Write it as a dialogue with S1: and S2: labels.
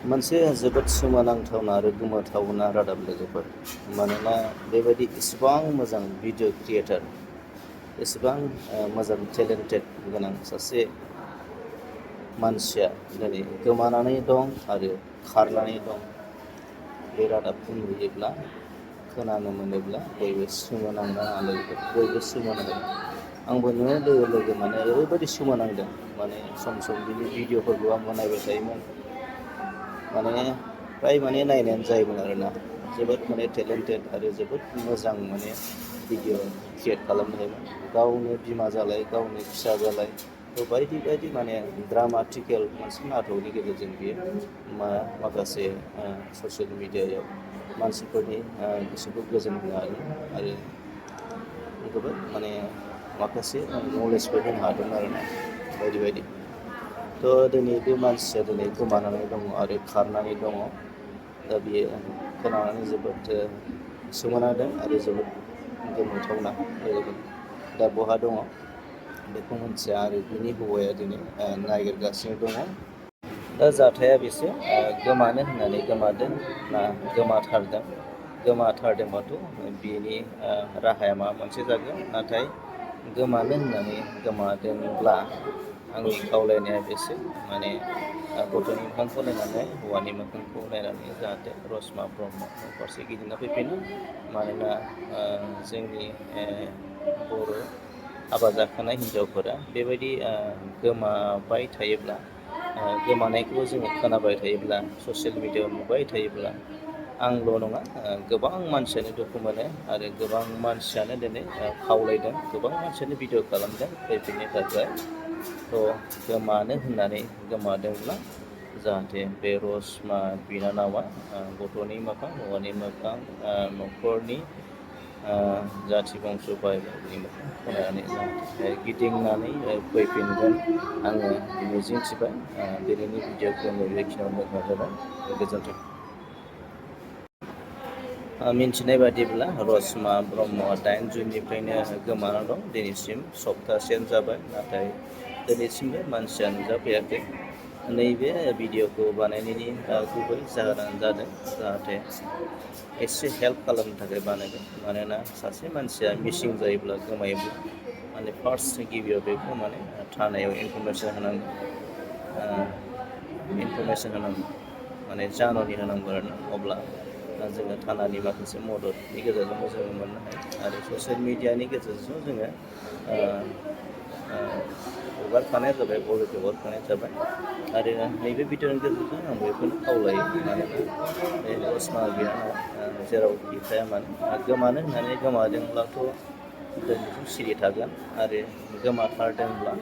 S1: मोनसे जोबोद सोमोनांथावना आरो गोमोथावना रादाब लोगोफोर। मानोना बेबायदि इसिबां मोजां भिडिअ क्रिएटर, इसिबां मोजां टेलेन्टेड गोनां सासे मानसिया दिनै गोमानानै दं आरो खारनानै दं। बे रादाबखौ नुयोब्ला, खोनानो मोनोब्ला बयबो सोमोनांनो बयबो सोमोनाङो। आंबो नुनाय लोगो लोगो माने ओरैबायदि सोमोनांदों, माने सम सम बिनि भिडिअफोरखौ आंबो नायबाय थायोमोन। माने फ्राय नायनायानो जायोमोन आरोना। जोबोद टेलेन्टेड आरो जोबोद मोजां भिडिअ क्रिएट खालामनो हायोमोन। गावनो बिमा जालाय, गावनो फिसा जालाय, बायदि बायदि ड्रामाटिकेल मोनसे नाटकनि गेजेरजों बियो माखासे ससियेल मिडियायाव मानसिफोरनि गोसोखौ गोजोन होनो हादों आरो गोबां माखासे नलेजबो होनो हादों आरोना, बायदि बायदि। थ' दिनै बे मानसिया गोमानानै दङ आरो खारनानै दङ। दा बियो खोनानानै जोबोद सोमोनांदों आरो जोबोद गोमोथावना लोगोफोर। दा बहा दङ बेखौ मिथिया आरो बिनि हौवाया दिनै नागिरगासिनो दङ। दा जाथाया बेसो, गोमानो होननानै गोमादों ना गोमाथारदों। गोमाथारदोंबाथ' बिनि राहाया माबा मोनसे जागोन। नाथाय गोमानो होननानै गोमादोंब्ला आंनि खावलायनाया बेसो, गथ'नि मोखांखौ नायनानै, हौवानि मोखांखौ नायनानै जाहाथे रसमा ब्रह्म फारसे गिदिंना फैफिनो। मानोना जोंनि बर' हाबा जाखानाय हिन्जावफोरा बेबायदि गोमाबाय थायोब्ला, गोमानायखौ जोङो खोनाबाय थायोब्ला, ससियेल मिडियायाव नुबाय थायोब्ला, आंल' नङा गोबां मानसियानो दुखु मोनो आरो गोबां मानसियानो दिनै खावलायदों, गोबां मानसियानो भिडिअ खालामदों फैफिननो थाखाय। थ' गोमानो होननानै गोमादोंब्ला जाहाथे बे रसमा बिनानावा गथ'नि मोखां, हौवानि मोखां, न'खरनि जाथि बंस' बाय बाहागिनि मोखांखौ नायनानै गिदिंनानै फैफिनगोन आङो मिजिंथिबाय। दिनैनि भिडिअखौ बेखिनियावनो दोनथ'नाय जाबाय। गोजोन्थों। मिन्थिनाय बादिब्ला रसमा ब्रह्मआ 8 जुननिफ्रायनो गोमाना दं। दिनैसिम सप्तासेयानो जाबाय, नाथाय दिनैसिमबो मानसिया नुजाफैयाखै। नैबे भिडिअखौ बानायनायनि गुबै जाहोनानो जादों जाहाथे एसे हेल्प खालामनो थाखाय बानायदों। मानोना सासे मानसिया मिसिं जायोब्ला, गोमायोब्ला फार्स्ट गिबियाव बेखौ थानायाव इनफरमेसन होनांगौ, जान'नि होनांगौ आरोना। अब्ला जोङो थानानि माखासे मददनि गेजेरजोंबो जोङो मोननो हायो आरो ससियेल मिडियानि गेजेरजों जोङो हगारखानाय जाबाय, बबेखौ हगारखानाय जाबाय। आरो नैबे भिडिअनि गेजेरजों आं बेखौनो खावलायो, मानोना बे रसमा बिनानावा जेरावखि थाया मानो गोमानो होननानै गोमादोंब्लाथ' दिनैसिम सिरि थागोन आरो गोमाथारदोंब्ला